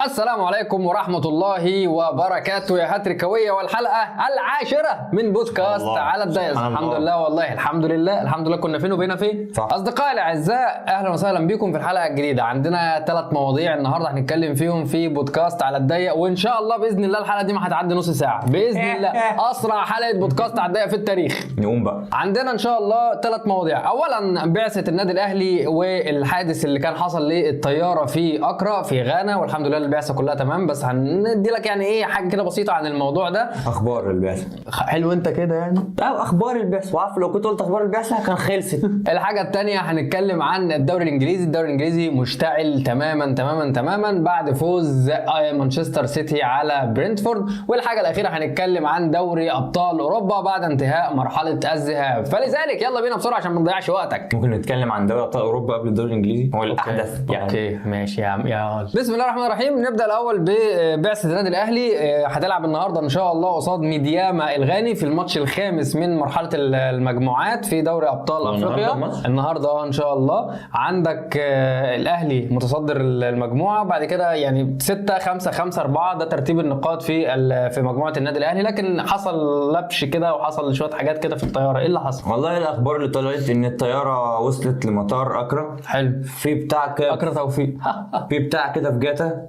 السلام عليكم ورحمة الله وبركاته يا هاتريكاوية، والحلقة العاشرة من بودكاست الله. على الدايس. سبحان الحمد الله. لله، والله الحمد لله الحمد لله. كنا فين وبقينا فين؟ صح. أصدقائي الأعزاء، أهلا وسهلا بكم في الحلقة الجديدة. عندنا 3 مواضيع النهاردة هنتكلم فيهم في بودكاست على الضيق، وإن شاء الله بإذن الله الحلقة دي ما هتعدي نص ساعة بإذن الله. أسرع حلقة بودكاست على الضيق في التاريخ. نقوم بقى. عندنا ان شاء الله 3 مواضيع. اولا بعثه النادي الاهلي والحادث اللي كان حصل للطياره في اكرا في غانا، والحمد لله البعثة كلها تمام، بس هندي لك يعني ايه حاجة كده بسيطة عن الموضوع ده. اخبار البعثة. حلو انت كده يعني. اخبار البعثة، وعارف لو كنت قلت اخبار البعثة كان خلصت. الحاجة الثانية هنتكلم عن الدوري الانجليزي. الدوري الانجليزي مشتعل تماما تماما تماما بعد فوز مانشستر سيتي على برينتفورد. والحاجة الاخيرة هنتكلم عن دوري ابطال اوروبا بعد انتهاء مرحلة الذهاب. فلذلك يلا بينا بسرعة عشان ما نضيعش وقتك. ممكن نتكلم عن دوري ابطال اوروبا قبل الدوري الانجليزي، هو الاحدث يعني. okay ماشي يا عم، يلا بسم الله الرحمن الرحيم. نبدا الاول ببعثه النادي الاهلي. هتلعب النهارده ان شاء الله قصاد ميدياما الغاني في الماتش الخامس من مرحلة المجموعات في دوري ابطال هو النهاردة افريقيا. الماتش؟ النهارده ان شاء الله. عندك الاهلي متصدر المجموعة، بعد كده يعني 6 5 5 4 ده ترتيب النقاط في مجموعة النادي الاهلي. لكن حصل لبش كده وحصل شوية حاجات كده في الطيارة. ايه اللي حصل؟ والله الاخبار اللي طلعت ان الطيارة وصلت لمطار اكرا. حلو. في بتاع كده، اكرا توفيق. في بتاع كده في جاتا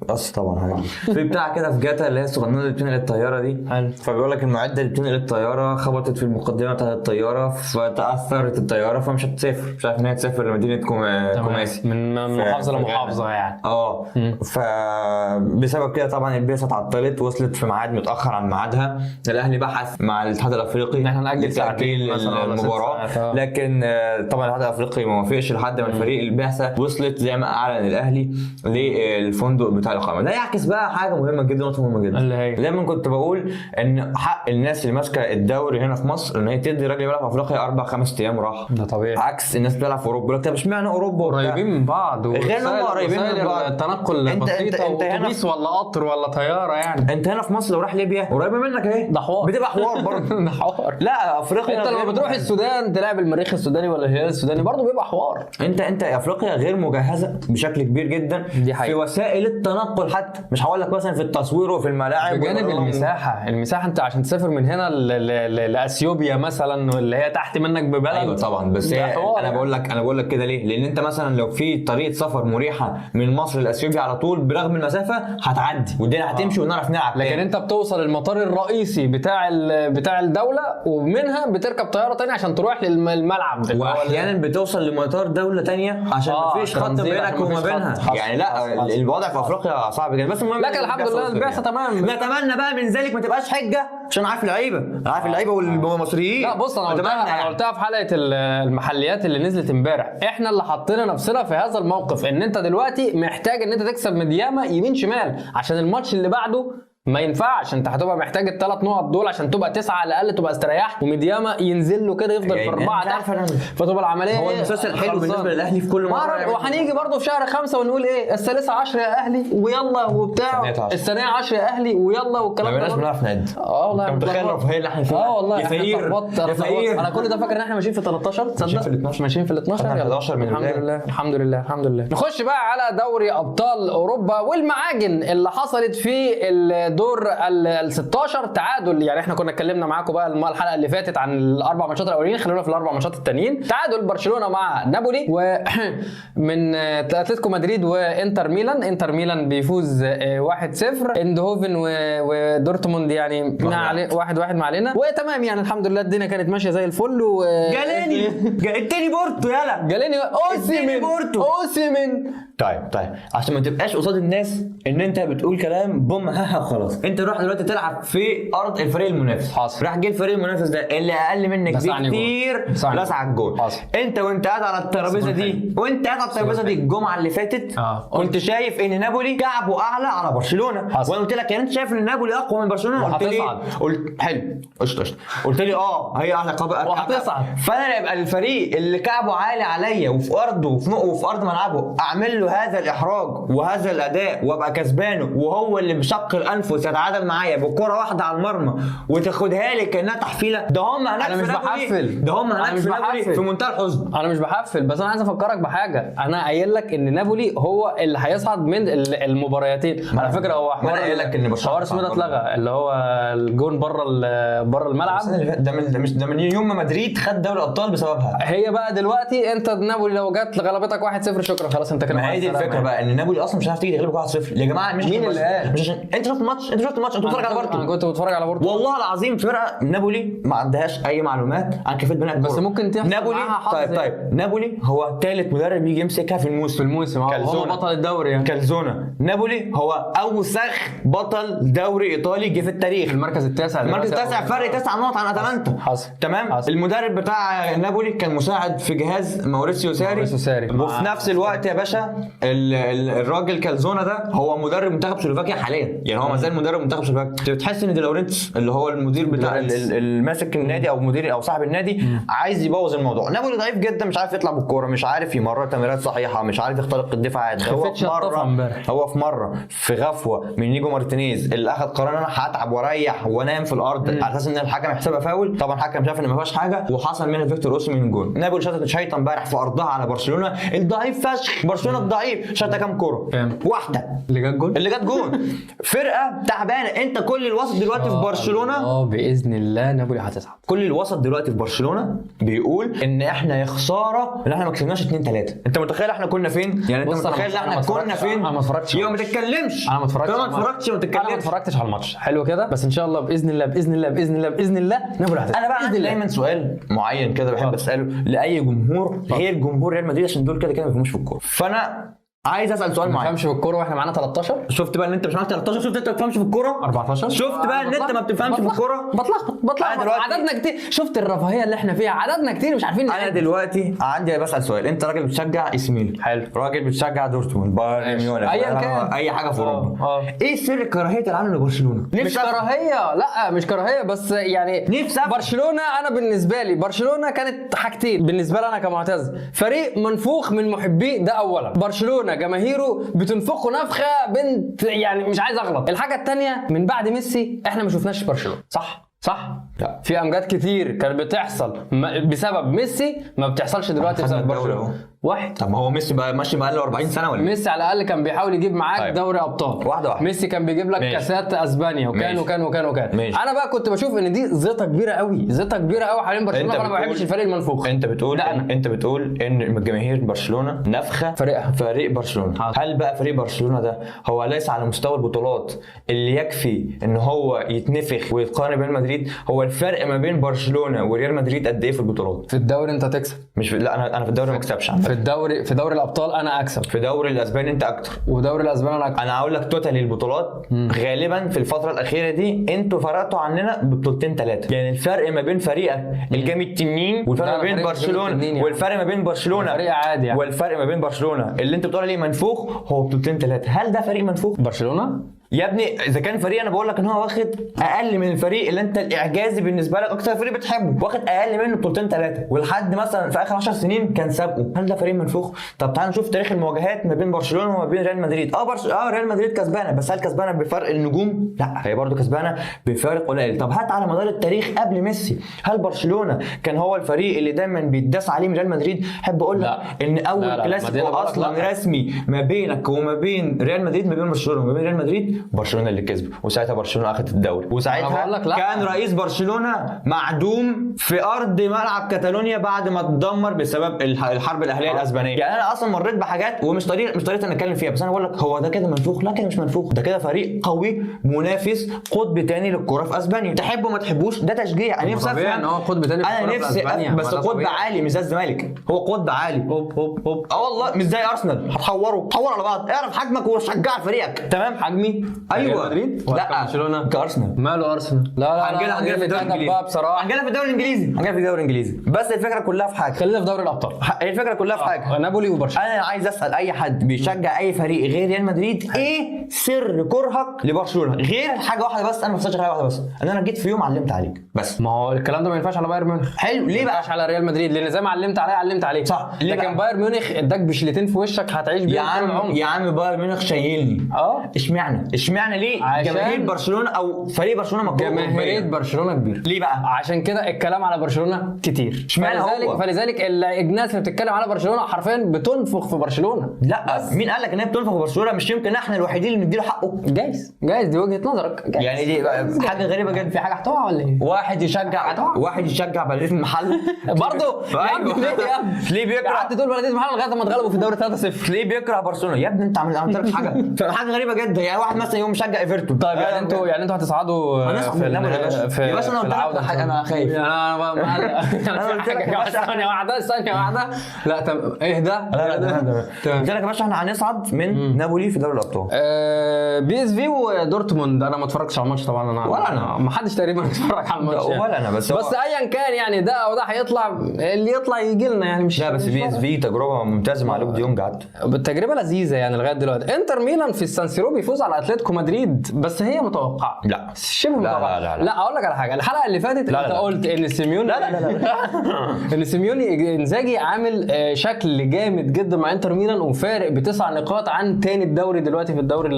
بس طبعا حاجة. في بتاع كده في جاتا اللي هي الصغننه اللي بتنقل الطيارة دي. حلو. فبيقول لك المعدة اللي بتنقل الطيارة خبطت في المقدمة بتاعت الطيارة، فتاثرت الطيارة، فمش هتسافر، مش عارف ان هي تسافر لمدينة كوماسي من محافظة في غانا. لمحافظه يعني. فبسبب كده طبعا البعثة اتعطلت، وصلت في ميعاد متاخر عن ميعادها. الاهلي بحث مع الاتحاد الافريقي إن احنا نأجل لتأجيل ساعتين مثلاً ولا 6 المباراة، ساعات، لكن طبعا الاتحاد الافريقي ما وافقش لحد ما الفريق البعثة وصلت زي ما اعلن الاهلي للفندق بتاع الاقامة. ده يعكس بقى حاجة مهمة جدا، نقطة مهمة جدا. اللي هي؟ دايما كنت بقول ان حق الناس اللي ماسكه الدوري هنا في مصر ان هي تدي راجل بيلعب في افريقيا 4 5 ايام راحة، ده طبيعي. عكس الناس بتلعب في اوروبا. طب اشمعنى اوروبا وبتاع؟ قريبين من بعض، غير ان هم ووسائل- قريبين من وسائل بعض. التنقل بسيطة، انت هنا واتوبيس ولا قطر ولا طيارة يعني. انت هنا في مصر لو راح ليبيا قريبه منك اهي، ده حوار. بتبقى حوار برضه. ده حوار. لا افريقيا انت لما غير بتروح السودان تلعب المريخ السوداني ولا الهلال السوداني برضه بيبقى حوار. انت افريقيا غير مجهزة بشكل كبير جدا دي حقيقة. في وسائل التنقل، حتى مش هقول لك مثلا في التصوير وفي الملاعب بجانب المساحة انت عشان تسافر من هنا لاثيوبيا مثلا واللي هي تحت منك ببلد. ايوه طبعا، بس ده هي حوار انا يعني. بقول لك، انا بقول لك كده ليه؟ لان انت مثلا لو في طريقه سفر مريحه من مصر لاثيوبيا على طول برغم المسافة هتعدي والدنيا هتمشي ونعرف نلعب لكن تاني. انت بتوصل المطار الرئيسي بتاع الدولة ومنها بتركب طيارة تانية عشان تروح للملعب اللي هو واحيانا بتوصل لمطار دولة تانية عشان مفيش خط ترانزيت، بينك عشان وما مفيش خط. بينها. حصل، يعني لا حصل، حصل. الوضع في افريقيا صعب جدا، بس المهم لكن الحمد لله البعثة تمام. نتمنى بقى من ذلك ما تبقاش حجه، عشان عارف اللعيبة، انا عارف اللعيبة والمصريين. لا بص، انا أتمنى قلتها، انا يعني. قلتها في حلقة المحليات اللي نزلت امبارح. احنا اللي حطينا نفسنا في هذا الموقف، ان انت دلوقتي محتاج ان انت تكسب مدياما يمين شمال عشان الماتش اللي بعده ما ينفعش، انت هتبقى محتاج الثلاث نقط دول عشان تبقى 9 على الاقل، تبقى استريحت، وميدياما ينزل له كده يفضل في يعني 4 مش عارف تحت، أنا- فتبقى العملية هو ايه؟ المسلسل حلو خلصانة. بالنسبة للاهلي في كل مرة مرة. وهنيجي برضه في شهر 5 ونقول ايه 13 يا اهلي ويلا وبتاع، الثانية عشر. الثانية 10 يا اهلي ويلا والكلام ما ده بقيناش برضه. بنعرف نعد. والله انت متخيل الرفاهية اللي احنا فيها؟ اه والله يا احنا فقير، اتلخبطت، يا انا فقير. انا كل ده فاكر ان احنا ماشيين في 13، تصدق ماشيين في ال 12. ماشيين في ال 12. خدنا يلا. 11 من الحمد البداية. لله الحمد لله الحمد لله. نخش بقى على دوري ابطال اوروبا والمعاجن اللي حصلت في الدور ال 16. تعادل، يعني احنا كنا اتكلمنا معاكم بقى الحلقة اللي فاتت عن الاربع ماتشات الاولين، خلونا في الاربع ماتشات التانيين. تعادل برشلونة مع نابولي، ومن اتلتيكو مدريد وانتر ميلان، انتر ميلان بيفوز 1-0. اندهوفن ودورتموند يعني ما علي 1-1 ما علينا، وتمام يعني الحمد لله الدنيا كانت ماشية زي الفل. و جاليني اديني بورتو، يلا جاليني اديني اوسيمين بورتو. اوسيمين. طيب عشان ما تبقاش قصاد الناس ان انت بتقول كلام بوم ها ها خلاص، انت روح دلوقتي تلعب في ارض الفريق المنافس. حصل. راح جه الفريق المنافس ده اللي اقل منك لسعني جول. بكتير، لسعني لسع الجول. حصل. انت وانت قاعد على الترابيزة دي، وانت قاعد على الترابيزة دي الجمعة اللي فاتت، كنت شايف ان نابولي كعبه اعلى على برشلونة. حصل. وانا قلت لك يعني انت شايف ان نابولي اقوى من برشلونة، قلت لي وهتصعد. قلت حلو قشطه قشطه، قلت لي هي اعلى قاب وهتصعد. فانا يبقى الفريق اللي كعبه عالي عليا وفي ارضه وفي ارض ملعبه اعمل له هذا الاحراج وهذا الاداء وابقى كسبانه، وهو اللي بشق الانفس يتعادل معايا بكره واحدة على المرمى وتاخدها لي كانها تحفيله. ده هم هناك أنا في مش نابولي، بحفل. ده هم أنا هناك مش في نابولي بحفل. في منتهى الحزن. انا مش بحفل، بس انا عايز افكرك بحاجة. انا قايل لك ان نابولي هو اللي هيصعد من المباريتين. على فكرة هو ما حوار أنا قايل لك إن برشلونة حوار اسمه ده هتصعد برضه. اتلغى، اللي هو الجون بره بره الملعب. السنة اللي فاتت ده من ده مش ده من يوم ما مدريد خد دوري الابطال بسببها. هي بقى دلوقتي انت نابولي لو جت غلبتك 1-0 شكرا خلاص انت كده ما مع هي دي السلامة الفكرة يعني. بقى، ان نابولي اصلا مش هتعرف تيجي تغلبك 1-0 يا جماعة. مش مين عشان اللي قال؟ مش عشان انت شفت الماتش، انت شفت الماتش، انت بتتفرج على انا بورتو. كنت بتفرج على بورتو. والله العظيم فرقه نابولي ما عندهاش اي معلومات عن كيفية بناء الكورة. بس ممكن تحصل نابولي معاها حظ طيب يعني. طيب نابولي هو ثالث مدرب يجي يمسكها في الموسم، في الموسم هو كالزونا. بطل الدوري يعني. كالزونا. نابولي هو اوسخ بطل دوري ايطالي جه في التاريخ، في المركز التاسع المركز دلوقتي. التاسع، فرق 9 نقط عن اتلانتا. حصل. تمام. حصل. المدرب بتاع نابولي كان مساعد في جهاز ماوريسيو ساري، ماوريسيو ساري. وفي نفس الوقت يا باشا الراجل كالزونا ده هو مدرب منتخب سلوفاكيا حاليا، يعني هو ما زال مدرب منتخب سلوفاكيا. بتحس ان دي لورينتس اللي هو المدير بتاع دي الماسك النادي او مدير او صاحب النادي عايز يبوظ الموضوع. نابولي ضعيف جدا، مش عارف يطلع بالكورة، مش عارف يمرر تمريرات صحيحه، مش عارف يخترق الدفاعات. هو خفت في شطفها مرة امبارح. هو في مرة في غفوه من نيجو مارتينيز اللي اخذ قرار ان انا هتعب واريح وانام في الارض على اساس ان الحكم يحسبها فاول. طبعا الحكم شاف ان ما فيهاش حاجة وحصل منها فيكتور اوسيمين جون. نابولي شاطت شيطان امبارح في ارضها على برشلونة الضعيف فشخ، برشلونة الضعيف شاط كام كورة؟ كام؟ واحدة اللي جاب جول اللي جت جون. فرقه تعبانة. انت كل الوسط دلوقتي في برشلونة، اه باذن الله نابولي هتصعد. كل الوسط دلوقتي في برشلونة بيقول ان احنا يا خسارة ان احنا ما كسبناش 2-3. انت متخيل احنا كنا فين؟ يعني انت بص، أنا متخيل ما- احنا أنا ما كنا اتفرجتش- فين؟ أنا ما اتفرجتش يبقى على ما تتكلمش. انا ما اتفرجتش طالما على ما الماتش. اتفرجتش ما انا ما تتكلمش. اتفرجتش على الماتش حلو كده، بس ان شاء الله باذن الله باذن الله باذن الله باذن الله نابولي هتصعد. انا بقى بإذن عندي الله. دايما سؤال معين كده بحب اتفضل. اساله لاي جمهور غير جمهور ريال مدريد، عشان دول كده كده ما بيفهموش في الكورة، فانا عايز اسال سؤال ما معين. تفهمش في الكورة واحنا معانا 13 شفت بقى ان انت مش معاك 13؟ شفت انت ما بتفهمش في الكورة؟ 14. شفت بقى ان انت ما بتفهمش في الكورة؟ بتلخبط أنا بتلخبط دلوقتي- عددنا كتير، شفت الرفاهية اللي احنا فيها، عددنا كتير مش عارفين انا نعد. دلوقتي عندي بسال سؤال، انت راجل بتشجع اي سي ميلان، حلو. راجل بتشجع دورتموند، بايرن ماشي. ميونخ، أيا كان. اي حاجة في اوروبا، آه. ايه سر كراهية العالم لبرشلونة؟ مش نفسي أفهم. كراهية، لا مش كراهية، بس يعني نفسي أفهم. برشلونة انا بالنسبة لي برشلونة كانت حاجتين بالنسبة لي انا كمعتز، فريق منفوخ من محبيه ده اولا، برشلونة جماهيره بتنفخه نفخه بنت يعني مش عايز اغلط. الحاجة الثانية من بعد ميسي احنا ما شفناش برشلونة، صح؟ صح؟ لا. في امجاد كتير كانت بتحصل بسبب ميسي ما بتحصلش دلوقتي خدنا بسبب الدوري برشلونة. أهو. واحد. طب ما هو ميسي بقى ماشي بقى له 40 سنة ولا إيه؟ ميسي على الاقل كان بيحاول يجيب معاك طيب. دوري ابطال. واحدة واحدة. ميسي كان بيجيب لك ماشي. كاسات اسبانيا وكان ماشي. وكان وكان وكان. ماشي. انا بقى كنت بشوف ان دي زيطه كبيرة قوي، زيطه كبيرة قوي حوالين برشلونة، أنت فانا ما بتقول- بحبش الفريق المنفوخ. انت بتقول لا أنا. انت بتقول ان جماهير برشلونة نفخه فريقها. فريق برشلونة. حاضر. هل بقى فريق برشلونة ده هو ليس على مستوى البطولات اللي يكفي ان هو يتنفخ ويتقارن بريال مدريد؟ هو الفرق ما بين برشلونة وريال مدريد قد ايه في البطولات؟ في الدوري انت تكسب، مش في... لا انا في الدوري ما اكسبش عامة. في الدوري، في دوري الابطال انا اكسب، في دوري الاسباني انت اكتر. ودوري الاسباني انا اكتر. انا هقول لك total البطولات غالبا في الفترة الاخيرة دي انتوا فرقتوا عننا ببطولتين ثلاثة، يعني الفرق ما بين فريقك الجامد التنين والفرق لا، ما بين فريق الجامد برشلونة التنين يعني. والفرق ما بين برشلونة فريق عادي يعني. والفرق ما بين برشلونة اللي انت بتقول عليه منفوخ هو بطولتين ثلاثة. هل ده فريق منفوخ؟ برشلونة يا ابني اذا كان فريق انا بقول لك ان هو واخد اقل من الفريق اللي انت الاعجازي بالنسبة لك اكتر فريق بتحبه، واخد اقل منه بطولتين ثلاثة، ولحد مثلا في اخر 10 سنين كان سابقه، هل ده فريق منفوخ؟ طب تعال نشوف تاريخ المواجهات ما بين برشلونة وما بين ريال مدريد. ريال مدريد كسبانه، بس هل كسبانه بفرق النجوم؟ لا، هي برضه كسبانه بفارق قليل. طب هات على مدار التاريخ قبل ميسي، هل برشلونة كان هو الفريق اللي دايما بيتداس عليه من ريال مدريد؟ احب اقول لك لا. ان اول لا، لا، ما دي كلاسيكو أنا بقول لك اصلا لا. رسمي ما بينك وما بين ريال مدريد، ما بين برشلونة وما بين ريال مدريد، برشلونة اللي كسب، وساعتها برشلونة اخذت الدوري، وساعتها أنا بقول لك لا. كان رئيس برشلونة معدوم في ارض ملعب كاتالونيا بعد ما اتدمر بسبب الحرب الاهلية الاسبانية. يعني انا اصلا مريت بحاجات ومش طريقه مش طريقه نتكلم فيها، بس انا بقول لك هو ده كده منفوخ؟ لا كده مش منفوخ، ده كده فريق قوي منافس قطب تاني للكرة في اسبانيا، تحبه ما تحبوش ده تشجيع. انا نفسي طبيعي افهم ان هو قطب تاني في انا الكرة في نفسي أسبانيا. أفهم، بس ما ده قطب طبيعي. عالي مش زي الزمالك، هو قطب عالي. هوب هوب هوب. اه والله مش زي ارسنال، هتحوروا حور على بعض، اعرف حجمك وشجع فريقك. تمام حجمي ايوه مدريد؟ لا برشلونة. كارسنال. ماله ارسنال؟ لا لا هنجيلها هنجيلها في الدوري الانجليزي بقى بصراحة، هنجيلها في الدوري الانجليزي، هنجيلها في الدوري الانجليزي. بس الفكرة كلها في حاجة، خلينا في دوري الابطال. الفكرة كلها في حاجة، نابولي وبرشلونة. انا عايز اسال اي حد بيشجع اي فريق غير ريال مدريد، ايه سر كرهك لبرشلونة غير حاجة واحدة بس؟ انا ما بفسرش حاجة واحدة بس، ان انا جيت في يوم علمت عليك بس. ما هو الكلام ده ما ينفعش على بايرن ميونخ. حلو، ليه ما بقى؟ ينفعش على ريال مدريد، لان زي ما علمت عليه علمت عليه. صح، ليه لكن بقى؟ بايرن ميونخ اداك بشلتين في وشك هتعيش يا بيهم طول عم العمر. يا عم بايرن ميونخ شايلني. اشمعنى؟ اشمعنى ليه عشان جماهير برشلونة او فريق برشلونة مكروه جماهيرية أوروبياً؟ برشلونة كبيرة. ليه بقى؟ عشان كده الكلام على برشلونة كتير. اشمعنى هو؟ فلذلك الناس اللي بتتكلم على برشلونة حرفيا بتنفخ في برشلونة. لا، مين قال لك ان هي بتنفخ في برشلونة؟ مش يمكن احنا الوحيدين اللي نديله حقه؟ جايز جايز، دي وجهه نظرك. جايز. يعني دي حاجة غريبة جدا. في حاجة هتقع ولا ايه؟ واحد يشجع، واحد يشجع بلديه المحل برضه يا ابني، ليه يا ابني؟ ليه بيكره؟ قعدت تقول بلديه المحل لغاية ما اتغلبوا في الدوري 3-0. ليه بيكره برشلونة يا ابني؟ انت عملت لك حاجة، حاجة غريبة جدا. يعني واحد مثلا يقوم مشجع ايفرتون. طيب يعني انتوا، يعني انتوا هتصعدوا هنصعد في من نابولي يا باشا. يا باشا انا في قلت لك العودة. انا خايف. انا انا قلت لك يا باشا. ثانية واحدة، ثانية واحدة. لا طب اهدى. لا لا تمام تمام. قلت لك يا باشا احنا هنصعد من نابولي في دوري الابطال. بي اس في ودورتموند، انا ما اتفرجتش على الماتش طبعا. انا ولا أنا. ما حدش تقريبا اتفرج على الماتش يعني. ولا أنا، بس بس ايا كان يعني ده او ده هيطلع، اللي يطلع يجي لنا يعني، مش لا بس مش بي اس في تجربه ممتازة مع لوك ديونج عدت. التجربة لذيذة يعني لغاية دلوقتي. انتر ميلان في السانسيرو بيفوز على اتلتيكو مدريد، بس هي متوقعه. لا. شبه لا، متوقعه. لا، لا، لا. لا اقول لك على حاجة، الحلقة اللي فاتت لا، انت لا. قلت ان سيميوني لا لا لا لا. ان سيميوني انزاجي عامل شكل جامد جدا مع انتر ميلان، وفارق بتسع نقاط عن تاني الدوري دلوقتي في الدوري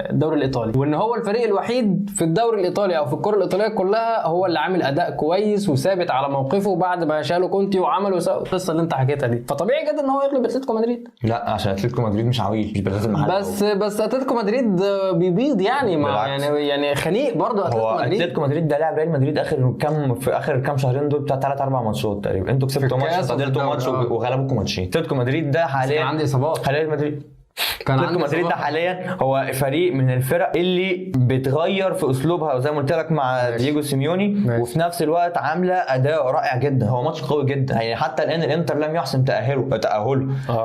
الدوري الايطالي، وان هو الفريق الوحيد في الدوري الايطالي او في الكره الايطالية كلها هو اللي عامل اداء كويس وثابت على موقفه بعد ما شالوا كونتي وعملوا القصة اللي انت حكيتها دي. فطبيعي جدا ان هو يغلب اتلتيكو مدريد. لا عشان اتلتيكو مدريد مش عويل، مش بلديه المحل. بس اتلتيكو مدريد بيبيض يعني، ما بالعكس. يعني خنيق برضه هو اتلتيكو مدريد. اتلتيكو مدريد ده لعب ريال مدريد اخر كام، في اخر كام شهرين دول بتاع 3 4 ماتشات تقريبا. انتوا كسبتوا ماتش، الكاس وفي تعادلتوا ماتش الدوري، وغلبوكوا ماتشين. اتلتيكو مدريد ده حاليا كان عندي اصابات. حاليا مدريد كان اتلتيكو عندي مدريد ده إصابات. حاليا هو فريق من الفرق اللي بتغير في اسلوبها وزي ما قلت لك مع دييجو سيميوني، ماشي. وفي نفس الوقت عامله اداء رائع جدا. هو ماتش قوي جدا يعني، حتى الان الانتر لم يحسم تاهله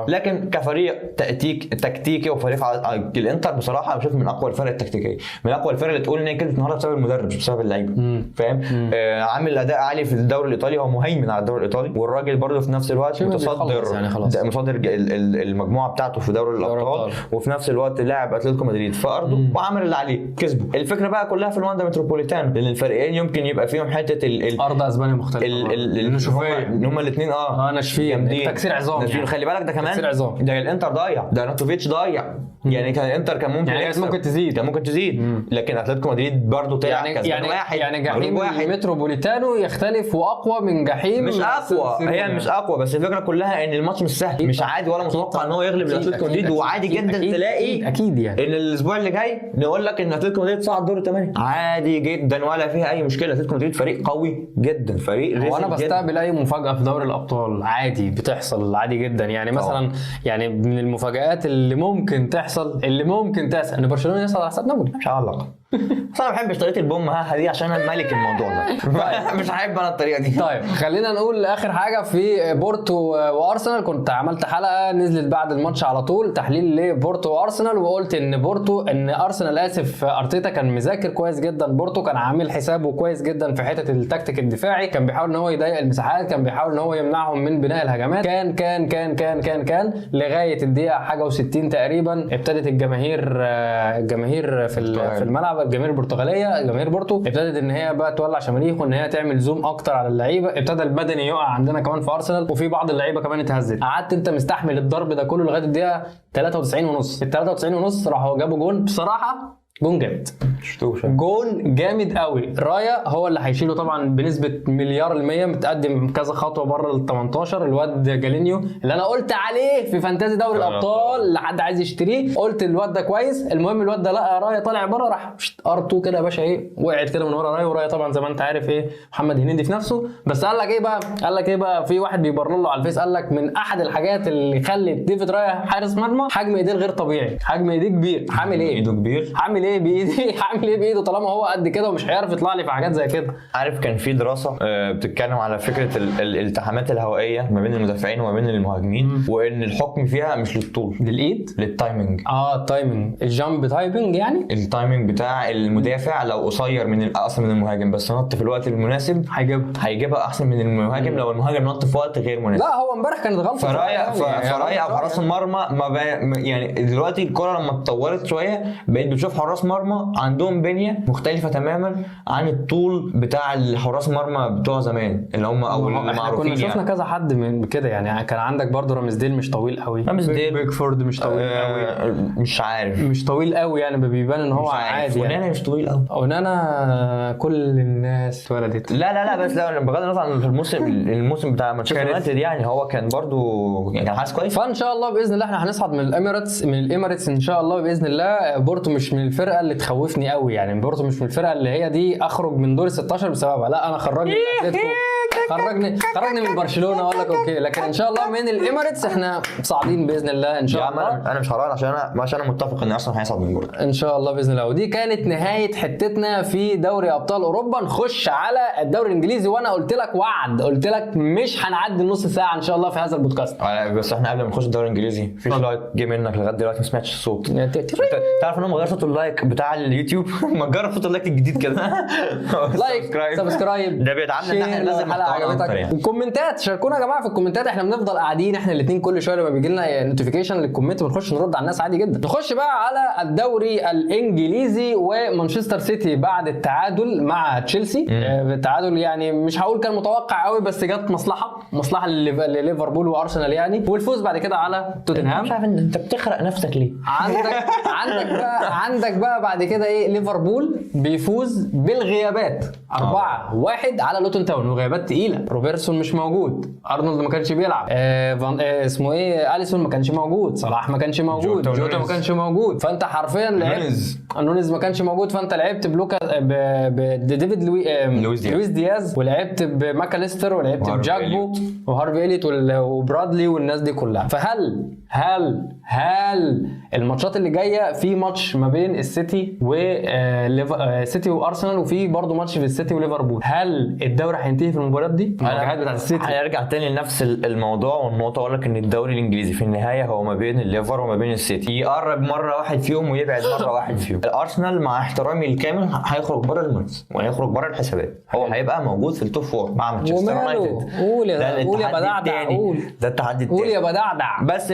لكن كفريق تكتيكي وفريق الانتر بصراحة انا بشوف من اقوى الفرق التكتيكيه، من اقوى الفرق اللي تقول ان هي كسبت النهارده بسبب المدرب مش بسبب اللعيبة، فاهم؟ عامل اداء عالي في الدوري الايطالي، هو مهيمن على الدوري الايطالي، والراجل برده في نفس الوقت شبه متصدر بيخلص يعني خلاص. متصدر المجموعة بتاعته في دوري الابطال، الأبطال. وفي نفس الوقت لاعب اتلتيكو مدريد في ارضه وعمل اللي عليه كسبه. الفكرة بقى كلها في الواندا متروبوليتانو، لان الفريقين يمكن يبقى فيهم حتة ال ال ارض اسبانيا مختلفة ال ال النشوفيه. هم الاثنين ناشفين. جامدين. تكسير عظام ناشفين. يعني. خلي بالك ده كمان تكسير عظام. ده الانتر ضيع، ده ارناتوفيتش ضيع، يعني كان الانتر كان ممكن يعني كانت يكسب. ممكن تزيد. كان ممكن تزيد، لكن اتلتيكو مدريد برضه طلع يعني كسبان يعني واحد، يعني مغلوب جحيم واحد. المتروبوليتانو يختلف واقوى من جحيم مش اقوى، سان سيرو هي يعني. مش اقوى، بس الفكرة كلها ان الماتش مش سهل، مش عادي ولا متوقع ان هو يغلب أكيد، الاتلتيكو أكيد، مدريد، أكيد، وعادي أكيد، جدا أكيد، تلاقي أكيد، أكيد يعني. ان الاسبوع اللي جاي نقول لك ان اتلتيكو مدريد صعد دور الثمانية عادي جدا ولا فيها اي مشكلة. اتلتيكو مدريد فريق قوي جدا، فريق هو انا رزل جدا. بستقبل اي مفاجاة في دوري الابطال عادي، بتحصل عادي جدا يعني. مثلا يعني من المفاجآت اللي ممكن تحصل، اللي ممكن تحصل ان برشلونة يصعد على حساب نابولي. مش هعلق، بس انا ما بحبش طريقه البوم ها دي عشان انا ملك الموضوع ده. مش هحب انا الطريقة دي. طيب خلينا نقول اخر حاجة في بورتو وارسنال. كنت عملت حلقة نزلت بعد الماتش على طول تحليل لبورتو وارسنال، وقلت ان بورتو، ان ارسنال اسف، ارتيتا كان مذاكر كويس جدا بورتو، كان عامل حسابه كويس جدا في حتة التكتيك الدفاعي، كان بيحاول ان هو يضيق المساحات، كان بيحاول ان هو يمنعهم من بناء الهجمات، كان كان كان كان كان كان لغاية الدقيقة حاجة و60 تقريبا ابتدت الجماهير، الجماهير في الملعب، الجماهير البرتغالية، جماهير بورتو ابتدت ان هي بقى تولع شماريخ وان هي تعمل zoom اكتر على اللعيبة، ابتدى البدني يقع عندنا كمان في ارسنال، وفي بعض اللعيبة كمان اتهزت. قعدت انت مستحمل الضرب ده كله لغاية الدقيقة 93 ونص، ال 93 ونص راحوا جابوا جون، بصراحة جون جامد، شفتوش جون جامد قوي. رايا هو اللي هيشيله طبعا بنسبة 100%، متقدم كذا خطوة بره ال 18. الواد جالينيو اللي انا قلت عليه في fantasy دوري الابطال لحد عايز يشتريه، قلت الواد ده كويس. المهم الواد ده لقى رايا طالع بره، راح R2 كده يا باشا ايه، وقعت كده من ورا رايا، ورايا طبعا زي ما انت عارف ايه محمد هنيدي في نفسه. بس قال لك ايه بقى، قال لك ايه بقى، في واحد بيبرر له على الفيس قال لك من احد الحاجات اللي خلت ديفيد رايا حارس مرمى حجم ايديه الغير طبيعي، حجم ايديه كبير. عامل ايه؟ ايده كبير، عامل ايه بايديه؟ عامل ايه بايده طالما هو قد كده ومش هيعرف يطلع لي في حاجات زي كده؟ عارف كان في دراسة بتتكلم على فكرة الالتحامات الهوائية ما بين المدافعين وما بين المهاجمين، وان الحكم فيها مش للطول، للايد، لل timing. ال timing، ال jump timing يعني، ال timing بتاع المدافع لو قصير من اقصر من المهاجم بس نط في الوقت المناسب هيجيبها احسن من المهاجم لو المهاجم نط في وقت غير مناسب. لا هو امبارح كانت غلطه فرايا فرايا او حراس المرمى ما يعني دلوقتي الكره لما اتطورت شوية بقيت بتشوف حراس مرمى عندهم بنيه مختلفة تماما عن الطول بتاع الحراس المرمى بتوع زمان اللي هم او المعروفين. كنا شفنا كذا حد من كده يعني، كان عندك برضو رامزديل مش طويل قوي، رامزديل بيكفورد مش طويل قوي، مش عارف مش طويل قوي يعني، بيبان ان هو عادي يعني. ونانا مش طويل قوي، ونانا كل الناس اتولدت. لا لا لا بس لا، بغض النظر عن الموسم بتاع مانشستر يونايتد يعني هو كان برضو يعني كان حارس كويس. فان شاء الله باذن الله احنا هنصعد من الاميراتس، من الاميراتس ان شاء الله باذن الله. بورتو مش من الفرقة اللي تخوفني قوي يعني، بورتو مش من الفرقة اللي هي دي اخرج من دور 16 بسببها، لا انا خرجني من اتلتيكو، خرجني من برشلونة اقول لك okay، لكن ان شاء الله من الاميراتس احنا صاعدين باذن الله ان شاء الله. انا مش هراهن عشان انا متفق ان ارسنال هيصعد من بورتو ان شاء الله باذن الله. ودي كانت نهاية حتتنا في دوري ابطال اوروبا. نخش على الدوري الانجليزي، وانا قلت لك وعد، قلت لك مش هنعدي نص ساعة ان شاء الله في هذا البودكاست. بس احنا قبل ما نخش الدوري الانجليزي في like جه منك لغاية دلوقتي ما سمعتش الصوت. تعرف ان هم غيروا صوت ال like بتاع اليوتيوب؟ ما تجرب صوت ال like الجديد كده. like، subscribe، ده بيدعمنا ان احنا ننزل محتوى اكتر يعني. وكومنتات، شاركونا يا جماعة في الكومنتات، احنا بنفضل قاعدين احنا الاثنين كل شوية لما بيجي لنا notification لل comment بنخش نرد على الناس عادي جدا. نخش بقى على الدوري الانجليزي ومانشستر سيتي بعد التعادل مع تشيلسي. التعادل يعني مش هقول كان متوقع قوي، بس جت مصلحة لليفربول وارسنال يعني، والفوز بعد كده على توتنهام. مش عارف انت بتخرق نفسك ليه. عندك بقى بعد كده ايه، ليفربول بيفوز بالغيابات 4-1 على لوتون تاون، وغيابات تقيلة، روبرتسون مش موجود، ارنولد ما كانش بيلعب، اسمه ايه، اليسون ما كانش موجود، صلاح ما كانش موجود، جوتا ما كانش موجود، فانت حرفيا لعبت نونيز ما كانش موجود، فانت لعبت بلوكا بديفيد لويس دياز، ولعبت بماكاليستر، ولعبت بجاكبو وهارفي اليت وبرادلي والناس دي كلها. فهل هل هل الماتشات اللي جاية في ماتش ما بين السيتي و السيتي وارسنال، وفي برضه ماتش في السيتي وليفربول، هل الدوري هينتهي في المباريات دي؟ المواجهات بتاعت السيتي. هنرجع تاني لنفس الموضوع والنقطة، اقول لك ان الدوري الانجليزي في النهاية هو ما بين الليفر وما بين السيتي، يقرب مرة واحد فيهم ويبعد مرة واحد فيهم. الارسنال مع احترامي الكامل هيخرج بره المنافسة وهيخرج بره الحسابات، هو هيبقى موجود في ال top four مع مانشستر يونايتد. قول يا قول يا بدعدع، قول ده التحدي الثاني، قول يا بدعدع. بس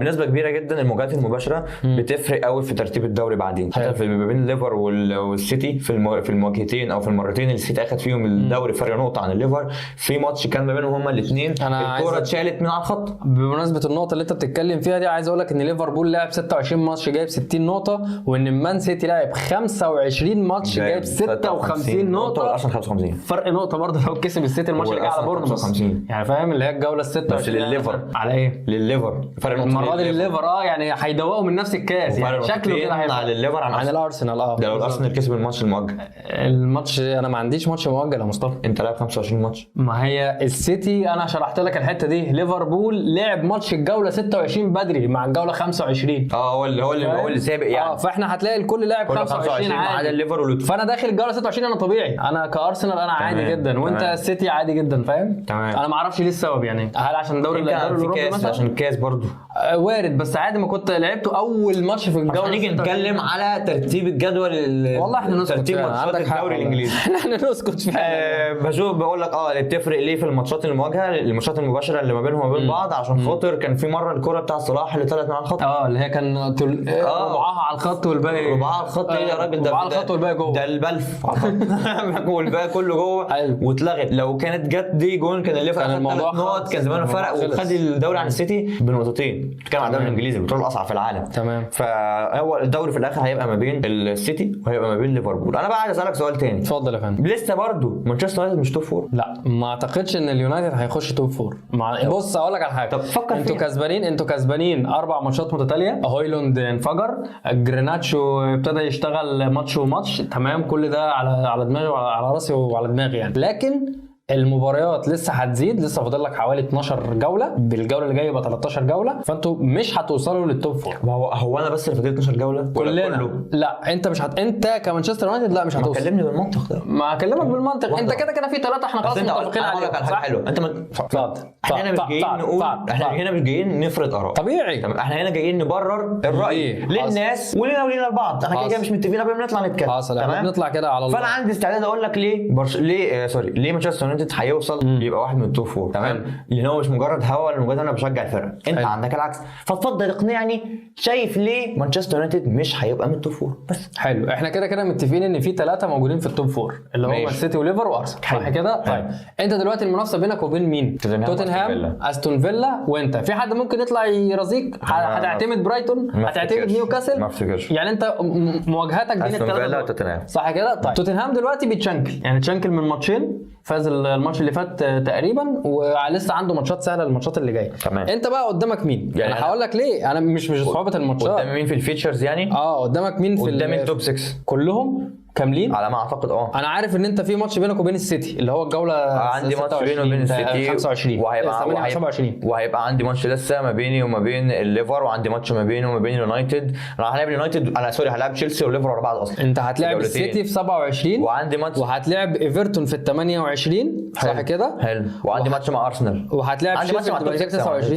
بنسبة كبيرة جدا المواجهات المباشرة بتفرق قوي في ترتيب الدوري بعدين، حتى في ما بين الليفر والسيتي في المواجهتين او في المرتين اللي السيتي اخد فيهم الدوري فرق نقطة عن الليفر، في ماتش كان ما بينهم هما الاثنين الكورة اتشالت من على الخط. بمناسبة النقطة اللي انت بتتكلم فيها دي، عايز اقول لك ان ليفربول لعب 26 ماتش جايب 60 نقطة، وان مان سيتي لعب 25 ماتش جايب 56 نقطة، والارسنال 55 فرق نقطة برضه لو كسب السيتي الماتش اللي جاي على بورنموث يعني، فاهم اللي هي الجولة 26 للليفر على ايه؟ للليفر فرق نقطة المرة دي للليفر، يعني هيدوقوا من نفس الكاس يعني، شكله كده هيبقى على الليفر عن الارسنال. ده لو الارسنال كسب الماتش المؤجل. الماتش انا ما عنديش ماتش مؤجل يا مصطفى، انت لعب 25 ماتش. ما هي السيتي انا شرحت لك الحتة دي، ليفربول لعب ماتش الجولة 26 بدري مع الجولة 25، هو اللي سابق يعني، فاحنا هتلاقي الكل لاعب 25 ما عدا الليفر ولوتون. فانا داخل الجولة 26 انا طبيعي، انا كارسنال انا عادي جدا، وانت السيتي عادي جدا، فاهم؟ تمام. انا ما اعرفش ليه السبب يعني، هل عشان الدوري الاوروبي مثلا؟ عشان الكاس برضو وارد، بس عادي ما كنت لعبته اول ماتش في الجولة. هنيجي نتكلم على ترتيب الجدول والله احنا نسكت، ترتيب ماتشات الدوري الانجليزي احنا نسكت فعلا. بشوف بقول لك اللي بتفرق ليه في الماتشات المواجهة، الماتشات المباشرة اللي ما بينهم وما بين بعض، عشان خاطر كان في مرة الكره بتاع صلاح اللي طلعت من على الخط، اللي هي كان ربعها على الخط والباقي ربعها على الخط. ايه يا راجل ده، ربعها على الخط والباقي جوه، ده البلف على الخط والباقي كله جوه واتلغت. لو كانت جت دي جون كان الليفر كان الموضوع نقط، كان زمانه فرق وخد الدوري عن السيتي بنقطتين. بتتكلم عن الدوري الانجليزي البطولة الاصعب في العالم. تمام. فهو الدوري في الاخر هيبقى ما بين السيتي وهيبقى ما بين ليفربول. انا بقى عايز اسالك سؤال تاني. اتفضل يا فندم. لسه برضو مانشستر يونايتد مش top four؟ لا. لا ما اعتقدش ان اليونايتد هيخش top four. بص اقول لك على حاجة. طب فكر انتوا كسبانين، انتوا كسبانين 4 ماتشات متتالية، هويلوند انفجر، جريناتشو ابتدى يشتغل ماتش وماتش، تمام، كل ده على دماغي وعلى راسي وعلى دماغي يعني. لكن المباريات لسه هتزيد، لسه فاضل لك حوالي 12 جولة، بالجولة اللي جاية يبقى 13 جولة، فانتوا مش هتوصلوا لل top four. ما هو انا بس اللي فاضل 12 جولة كلنا؟ لا انت مش انت كمانشستر يونايتد لا مش هتوصل. كلمني بالمنطق ده. ما اكلمك بالمنطق، انت كده كده في 3 احنا خلاص متفقين عليهم. على حاجة حلوة، انت اتفضل. احنا مش جايين نقول، احنا هنا مش جايين نفرض اراء طبيعي، احنا هنا جايين نبرر الراي للناس ولنا ولينا لبعض. احنا كده مش متفقين قبل ما نطلع نتكلم، تمام؟ نطلع كده على الله. فانا عندي استعداد اقول لك ليه ليه sorry ليه مانشستر يونايتد هيوصل يبقى واحد من ال top four، تمام؟ لان هو مش مجرد هوا ولا مجرد انا بشجع الفرقة، انت عندك العكس. فاتفضل اقنعني، شايف ليه مانشستر يونايتد مش هيبقى من ال top four بس؟ حلو، احنا كده كده متفقين ان في 3 موجودين في ال top four اللي هم السيتي وليفر وارسنال، صح كده؟ طيب انت دلوقتي المنافسة بينك وبين مين؟ توتنهام، استون فيلا، وانت في حد ممكن يطلع يرازيك؟ هتعتمد برايتون؟ هتعتمد نيوكاسل؟ ما افتكرش. يعني انت مواجهتك بين الثلاثة، صح كده؟ طيب توتنهام دلوقتي بيتشنكل، يعني تشنكل من ماتشين، فاز الماتش اللي فات تقريبا، ولسه عنده ماتشات سهلة الماتشات اللي جاية. تمام. انت بقى قدامك مين؟ يعني انا هقول لك ليه انا مش صعوبة الماتشات. قدام مين في ال fixtures يعني؟ قدامك مين في قدام ال top 6 كلهم كاملين على ما اعتقد. انا عارف ان انت في ماتش بينك وبين السيتي اللي هو الجولة، عندي ماتش بيني وبين السيتي 25، وهيبقى وهيبقى عندي ماتش لسه ما بيني وما بين الليفر، وعندي ماتش ما بيني وما بين اليونايتد. انا هلاعب اليونايتد، انا sorry هلاعب تشيلسي والليفر ورا بعض اصلا. انت هتلاعب السيتي في 27، وعندي ماتش، وهتلاعب ايفرتون في 28، صح كده؟ حلو. وعندي ماتش مع ارسنال، وهتلاعب تشيلسي في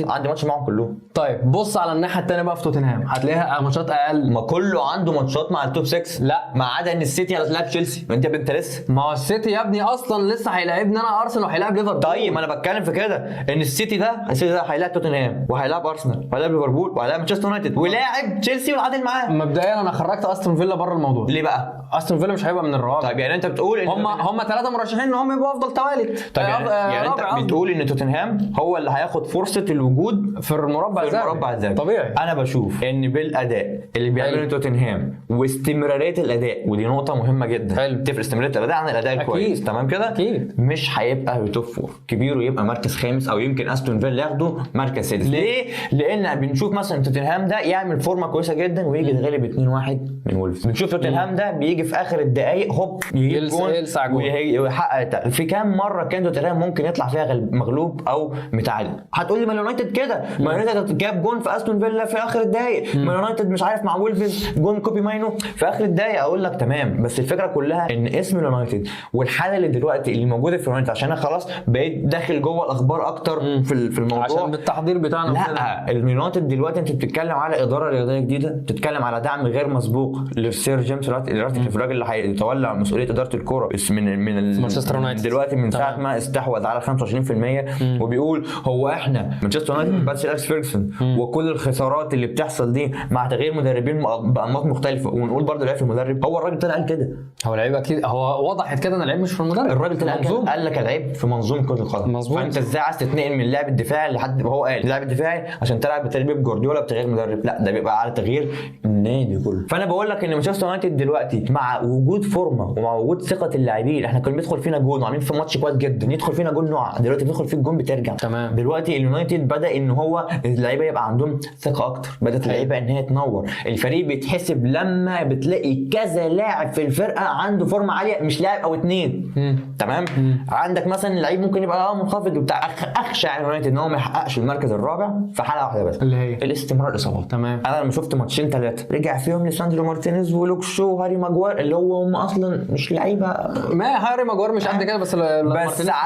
29، عندي ماتش معاهم كلهم. طيب بص على الناحية الثانية بقى في توتنهام هتلاقيها ماتشات اقل. ما كله عنده ماتشات مع ال top 6، لا ما عدا ان السيتي هتلاعب تشيلسي. ما انت لسه، ما هو السيتي يا ابني اصلا لسه هيلاعبني انا ارسنال وهيلاعب ليفربول. طيب ما انا بتكلم في كده ان السيتي ده هيلاعب توتنهام وهيلاعب ارسنال وهيلاعب ليفربول وهيلاعب مانشستر يونايتد ولاعب تشيلسي والعادل معاه. مبدئيا انا خرجت استون فيلا بره الموضوع. ليه بقى؟ استون فيلا مش هيبقى من الرابع. طيب يعني انت بتقول ان هم 3 مرشحين ان هم يبقوا افضل توالت. طيب يعني انت بتقول ان توتنهام هو اللي هياخد فرصة الوجود في المربع الذهبي. طبيعي. انا بشوف ان بالاداء اللي بيعمله توتنهام واستمراريه الاداء، ودي نقطة مهمة جدا. حلو. تفرق استمرارية الاداء عن الاداء الكويس، تمام كده؟ اكيد مش هيبقى top four كبير ويبقى مركز خامس، او يمكن استون فيلا ياخده مركز سادس. ليه؟ لان بنشوف مثلا توتنهام ده يعمل فورمه كويسة جدا ويجي يتغلب 2-1 من وولفز. بنشوف توتنهام ده بيجي في اخر الدقائق هوب يجيب جون ويحقق. في كام مرة كان توتنهام ممكن يطلع فيها مغلوب او متعادل؟ هتقول لي ما اليونايتد كده، ما اليونايتد جاب جون في استون فيلا في اخر الدقائق، ما اليونايتد مش عارف مع وولفز جون كوبي ماينو في اخر الدقائق. اقول لك تمام، بس الفكرة كلها ان اسم اليونايتد والحالة اللي دلوقتي اللي موجودة في اليونايتد، عشان انا خلاص بقيت داخل جوه الاخبار اكتر في الموضوع عشان بالتحضير بتاعنا. لا اليونايتد دلوقتي انت بتتكلم على ادارة رياضية جديدة، بتتكلم على دعم غير مسبوق للسير جيمس راتكليف، الراجل اللي هيتولى مسؤولية ادارة الكورة من مانشستر يونايتد دلوقتي من ساعة ما استحوذ على 25%، وبيقول هو احنا مانشستر يونايتد بس اليكس فيرجسون وكل الخسارات اللي بتحصل دي مع تغيير مدربين بانماط مختلفة، ونقول برضه العيب في المدرب. هو الراجل طلع قال كده، هو العيب اكيد، هو وضحت كده ان العيب مش في المدرب، الراجل طلع قال لك العيب في منظومة كره القدم. فانت ازاي عايز تتنقل من اللاعب الدفاعي لحد هو قال اللاعب الدفاعي عشان تلعب بتدريب جوارديولا بتغيير مدرب؟ لا ده بيبقى على تغيير النادي كله. فانا بقول لك ان مانشستر يونايتد دلوقتي مع وجود فورمه ومع وجود ثقة اللاعبين، احنا كنا بندخل فينا جون وعاملين في ماتش كويس جدا، يدخل فينا جون نوع، دلوقتي بندخل فيه الجون بترجع. تمام. دلوقتي اليونايتد بدا ان هو اللعيبة يبقى عندهم ثقة اكتر، بدات اللعيبة ان هي تنور، الفريق بيتحسب لما بتلاقي كذا لاعب في الفرقة عنده فورمه عالية، مش لاعب او اتنين. تمام. عندك مثلا لعيب ممكن يبقى منخفض وبتاع. اخشى على اليونايتد ان هو ما يحققش المركز الرابع في حاله واحدة بس، اللي هي الاستمرار الاصابات. تمام. انا لما شفت ماتشين 3 رجع فيهم لساندرو مارتينيز ولوك شو وهاري ماجوار اللي هو هم اصلا مش لعيبة، ما هاري ماجوار مش قد كده، بس على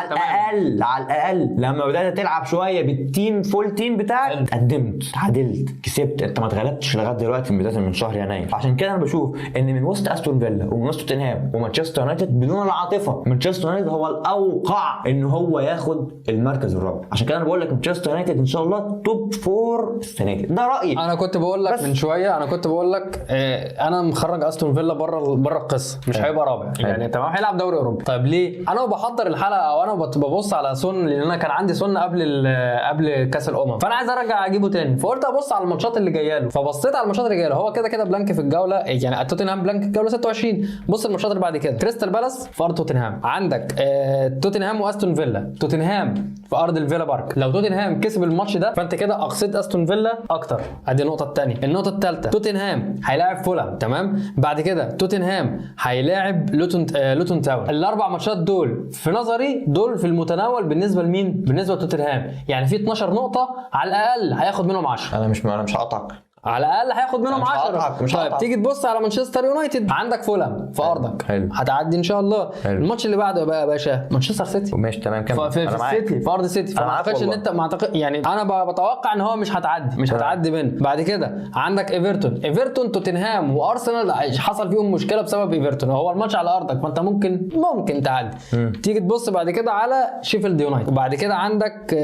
الاقل على الاقل لما بدات تلعب شوية بال team full team بتاعك قدمت، تعادلت، كسبت، انت ما اتغلبتش لغاية دلوقتي من بداية من شهر يناير. عشان كده انا بشوف ان من وسط استون فيلا ومن وسط توتنهام ومانشستر يونايتد بدون العاطفة، مانشستر يونايتد هو الاوقع ان هو ياخد المركز الرابع. عشان كده انا بقول لك مانشستر يونايتد ان شاء الله top four السنة دي، ده رايي. انا كنت بقول لك من شوية، انا كنت بقول لك انا مخرج استون فيلا بره القصة، مش هيبقى رابع يعني. تمام، هيلعب دوري اوروبي. طيب ليه؟ انا بحضر الحلقة او انا ببص على سون، لان انا كان عندي سون قبل كاس الامم، فانا عايز ارجع اجيبه تاني، فقلت ابص على الماتشات اللي جاية له. فبصيت على الماتشات اللي جاية له، هو كده كده blank في الجولة، يعني توتنهام blank الجولة 26، 24. بص الماتشات اللي بعد كده، كريستال بالاس في ارض توتنهام، عندك توتنهام واستون فيلا، توتنهام في ارض الفيلا بارك. لو توتنهام كسب الماتش ده فانت كده اقصيت استون فيلا اكتر، ادي النقطة الثانية. النقطة الثالثة، توتنهام هيلاعب فولهام، تمام. بعد كده توتنهام هيلاعب لوتون تاون. الاربع ماتشات دول في نظري دول في المتناول بالنسبة لمين؟ بالنسبة لتوتنهام، يعني في 12 نقطة على الاقل هياخد منهم 10. انا مش هقطعك، على الاقل هياخد منهم 10. مش طيب تيجي تبص على مانشستر يونايتد، عندك فولهام في ارضك، حلو. هتعدي ان شاء الله. حلو. الماتش اللي بعده بقى يا باشا مانشستر سيتي، ماشي تمام كمل. في السيتي، في ارض السيتي، فما اعتقدش ان انت ما اعتقد يعني انا بتوقع ان هو مش هتعدي، مش هتعدي منه. بعد كده عندك ايفرتون، ايفرتون توتنهام وارسنال حصل فيهم مشكلة بسبب ايفرتون، هو الماتش على ارضك فانت ممكن تعدي. تيجي تبص بعد كده على شيفيلد يونايتد، وبعد كده عندك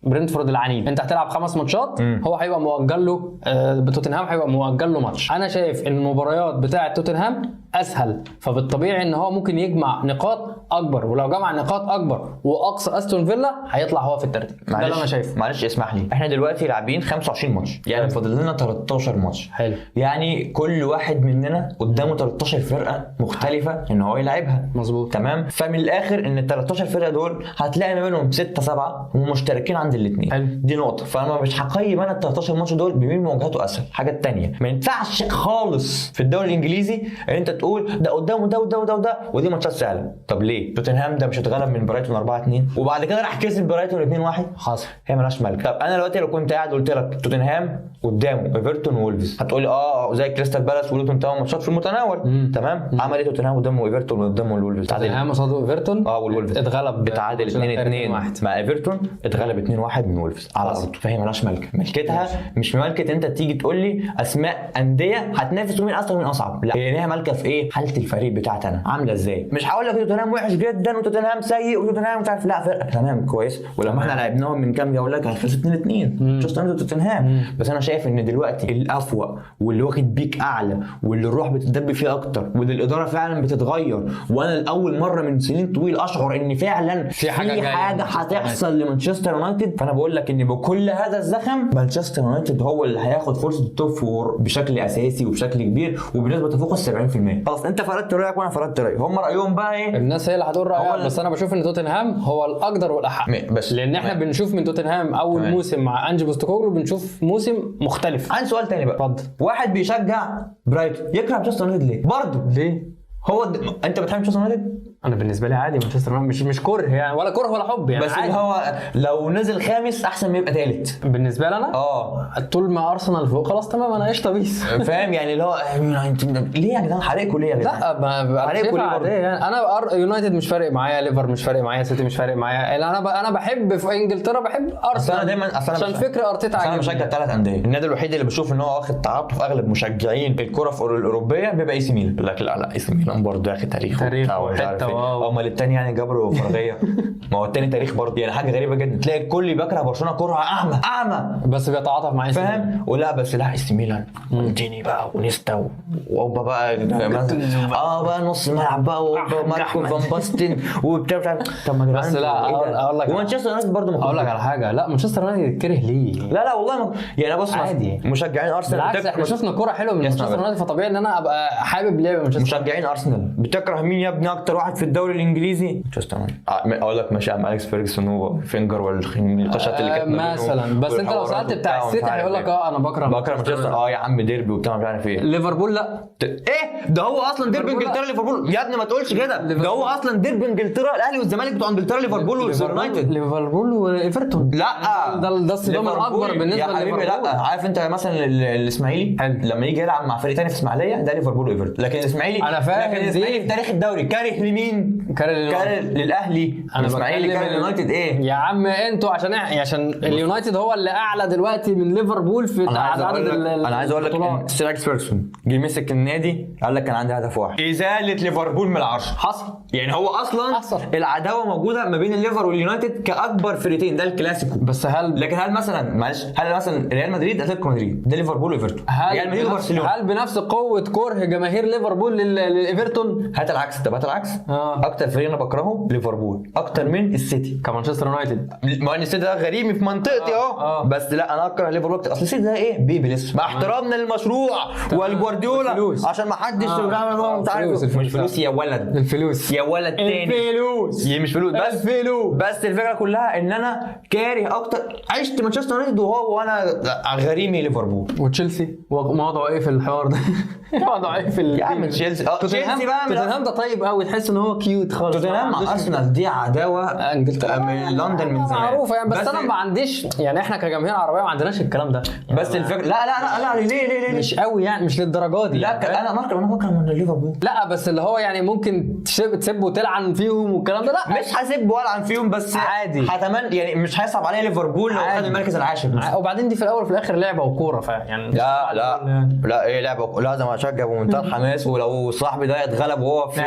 برينتفورد العنيد. انت هتلعب 5 ماتشات، هو هيبقى مؤجل له توتنهام هيبقى مؤجل له ماتش. انا شايف ان المباريات بتاعه توتنهام اسهل، فبالطبيعي ان هو ممكن يجمع نقاط اكبر، ولو جمع نقاط اكبر واقصى استون فيلا هيطلع هو في الترتيب. ده اللي انا شايفه. معلش اسمح لي، احنا دلوقتي لاعبين 25 ماتش، يعني فاضل لنا 13 ماتش. حلو. يعني كل واحد مننا قدامه 13 فرقه مختلفة ان هو يلعبها. مظبوط. تمام. فمن الاخر ان ال 13 فرقه دول هتلاقي ما بينهم 6 7 هم مشتركين عند الاثنين. دي نقطة. فانا مش هقيم انا ال 13 ماتش دول بمين مواجهته اسهل. الحاجة الثانية، ما ينفعش خالص في الدوري الانجليزي ان انت تقول ده قدامه ده وده وده وده ودي ماتشات سهلة. طب ليه؟ توتنهام ده مش اتغلب من برايتون 4-2 وبعد كده راح كسب برايتون 2-1؟ حصل. هي مالهاش ملك. طب انا دلوقتي لو كنت قاعد قلت لك توتنهام قدامه ايفرتون وولفز، هتقول لي زي كريستال بالاس ولوتون تاون ماتشات في المتناول. تمام. عمل ايه توتنهام قدامه ايفرتون وقدامه الولفز؟ توتنهام قصاد ايفرتون والولفز اتغلب، اتعادل 2-2 مع ايفرتون، اتغلب 2-1 من وولفز على ارضه. فهي مالهاش ملك. ملكتها مش ملكه انت تيجي تقول لي اسماء اندية هتنافس مين اصلا ومين اصعب، لا، هي ليها ملكه في ايه؟ حاله الفريق بتاعتي انا عامله ازاي. مش هقول لك توتنهام وحش جدا وتوتنهام سيء وتوتنهام مش عارف، لا، فرقه تمام كويس، ولما احنا لعبناهم من كام جولة كان خلصت 2-2 مانشستر يونايتد وتوتنهام. بس انا شايف ان دلوقتي الافوق واللي واخد peak اعلى واللي الروح بتدب فيه اكتر واللي الادارة فعلا بتتغير، وانا لاول مرة من سنين طويل اشعر ان فعلا في حاجة هتحصل لمانشستر يونايتد. فانا بقول لك ان بكل هذا الزخم مانشستر يونايتد هو اللي هياخد فرصة ال top four بشكل اساسي وبشكل كبير وبنسبة تفوق ال 70%. خلاص انت فرضت رايك وانا فرضت رايي، هم رايهم بقى ايه؟ الناس هي اللي هتقول رايها، بس انا بشوف ان توتنهام هو الاقدر والاحق، بس لان احنا بنشوف من توتنهام اول موسم مع انجي بوستوكوغلو بنشوف موسم مختلف. عندي سؤال تاني بقى. اتفضل. واحد بيشجع برايتون يكره مانشستر يونايتد ليه؟ برضه ليه؟ هو انت بتحب مانشستر يونايتد؟ انا بالنسبة لي عادي مانشستر يونايتد، مش كره يعني، ولا كره ولا حب يعني، بس اللي هو لو نزل خامس احسن ما يبقى ثالث بالنسبة لي انا. طول ما ارسنال فوق خلاص تمام، انا قشطه peace. فاهم يعني اللي هو ليه يا جدعان حريقكم ليه يا جدعان؟ لا حريقكم ليه برضه؟ يعني انا يونايتد مش فارق معايا، ليفر مش فارق معايا، سيتي مش فارق معايا، انا بحب في انجلترا بحب ارسنال. انا دايما عشان فكر ارتيتا عاجبني. انا بشجع 3 اندية، النادي الوحيد اللي بشوف ان هو واخد تعاطف اغلب مشجعين الكره في الاوروبية بيبقى اي سي ميلان. يقول لك لا اي سي ميلان برضه يا اخي تاريخ امال التاني يعني جبر وفرغيه، ما هو التاني تاريخ برضه، يعني حاجة غريبة جدا. تلاقي الكل بيكره برشلونة كره اعمى بس بيتعاطف مع فاهم، ولا بس لا اي ميلان مالديني بقى ونيستا واوبا بقى بقى نص الملعب بقى واوبا ماركو فان باستن وبتاع مش عارف. طب ما بس لا اقول لك، ومانشستر يونايتد برضه اقول لك على حاجة، لا مانشستر يونايتد كره ليه؟ لا والله يعني بص عادي مشجعين ارسنال بالعكس احنا شفنا كورة حلوة من مانشستر يونايتد، فطبيعي ان انا ابقى حابب لعب مانشستر. مشجعين ارسنال بتكره مين يا ابني اكتر واحد في الدوري الانجليزي؟ مانشستر يونايتد. اقول لك ماشي يا عم اليكس فيرجسون وفينجر والنقاشات اللي كانت مثلا، بس انت لو سالت بتاع السيتي هيقول لك انا بكره مانشستر، يا عم ديربي وبتاع مش عارف ايه. ليفربول لا ايه ده، هو اصلا ديربي انجلترا ليفربول يا ابني، ما تقولش كده، ده هو اصلا ديربي انجلترا، الاهلي والزمالك بتوع انجلترا، ليفربول واليونايتد، ليفربول وايفرتون. لا ده الصدام الاكبر بالنسبة لليفربول. لا عارف انت مثلا الاسماعيلي لما يجي يلعب مع فريق ثاني في اسماعيليه ده ليفربول وايفرتون، لكن الاسماعيلي انا فاهم لكن الاسماعيلي في تاريخ الدوري كاره لمين؟ كاره للاهلي. الاسماعيلي كاره اليونايتد. ايه يا عم انتوا عشان اليونايتد هو اللي اعلى دلوقتي من ليفربول في عدد. انا عايز اقول لك ان سير اليكس فيرجسون جه مسك النادي قال لك كان عندي هدف واحد، ازالة ليفربول من العرش. حصل يعني هو اصلا حصل. العداوة موجودة ما بين الليفر واليونايتد كاكبر فرقتين، ده الكلاسيكو. بس هل لكن هل مثلا معلش هل مثلا ريال مدريد اتلتيكو مدريد ده ليفربول وايفرتون، ريال مدريد وبرشلونة، هل بنفس قوة كره جماهير ليفربول للايفرتون؟ هات العكس. طب هات العكس. اكتر اكتر فريق انا بكرهه ليفربول اكتر من السيتي. كمانشستر يونايتد، ما ان السيتي ده غريمي في منطقتي اهو، بس لا انا اكره ليفربول اكتر. اصل السيتي ده ايه baby لسه، مع احترامنا للمشروع والجوارديولا، عشان ما حدش مش عارف، مش فلوس يا ولد، الفلوس يا ولد تاني، الفلوس يا مش فلوس بس الفلوس. بس الفكرة كلها ان انا كاره اكتر عشت مانشستر يونايتد وهو وانا غريمي ليفربول. وتشيلسي وضعه ايه في الحوار ده؟ وضعه ايه في يا عم تشيلسي، تشيلسي بقى توتنهام ده طيب قوي، تحس ان هو cute خالص. توتنهام مع ارسنال دي عداوة انجلترا من لندن من زمان معروفة يعني، بس انا ما عنديش يعني، احنا كجماهير عربية ما عندناش الكلام ده يعني. بس الفكرة لا لا لا لا ليه ليه ليه مش قوي يعني، مش للدرجة دي. لا يعني انا بكره من ليفربول. لا بس اللي هو يعني ممكن تسب وتلعن فيهم والكلام ده، لا مش هسب والعن فيهم، بس عادي هتمنى يعني مش هيصعب عليا ليفربول لو خد المركز العاشر. وبعدين دي في الاول وفي الاخر لعبه وكوره، فيعني لا لا لا ايه لعبه، لازم اشجع بمنتهى الحماس، ولو صاحبي ده اتغلب وهو في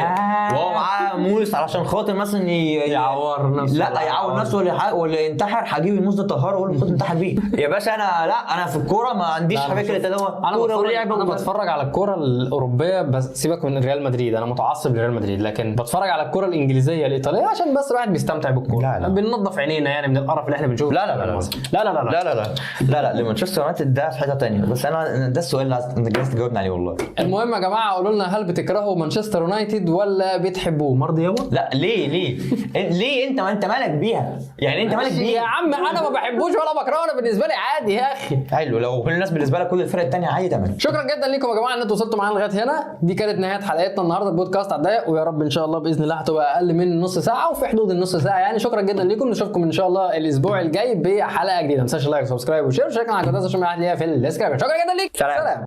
وهو معاه موس علشان خاطر مثلا يعور نفسه، لا يعور نفسه ولا ينتحر، هجيب الموس ده طهره واقول له خد انتحر بيه يا باشا. انا لا انا في الكورة ما عنديش فكرة اللي هو كورة ولعبه. انا بتفرج على الكورة الاوروبية بس، سيبك من ريال مدريد، انا متعصب لريال مدريد، لكن بتفرج على الكورة الانجليزية الايطالية عشان بس الواحد بيستمتع بالكورة، لا. بننضف عينينا يعني من القرف اللي احنا بنشوفه. لا لا لا لا لا لا لا لا لا لا لا لمانشستر يونايتد ده في حتة ثانية. بس انا ده السؤال اللي انت جايز تجاوبني عليه والله. المهم يا جماعة قولوا لنا، هل بتكرهوا مانشستر يونايتد ولا بتحبوه؟ مرضي يابا؟ لا ليه ليه ليه انت ما انت مالك بيها يعني، انت مالك بيها يا عم؟ انا ما بحبوش ولا بكرهه، انا بالنسبة لي عادي يا اخي. حلو، لو كل الناس بالنسبة لك كل الفرق الثانية عادي تمام. شكرا جدا ليكم يا جماعة ان انتوا وصلتوا معانا لغاية هنا، دي كانت نهاية حلقتنا النهارده البودكاست على الضيق، ويا رب ان شاء الله باذن الله هتبقى اقل من نص ساعة وفي حدود النص ساعة يعني. شكرا جدا ليكم، نشوفكم ان شاء الله الاسبوع الجاي بحلقة جديدة. ما تنساش like و subscribe و share، وشاركنا على القناة عشان ما حد في ال description. شكرا جدا ليك، سلام.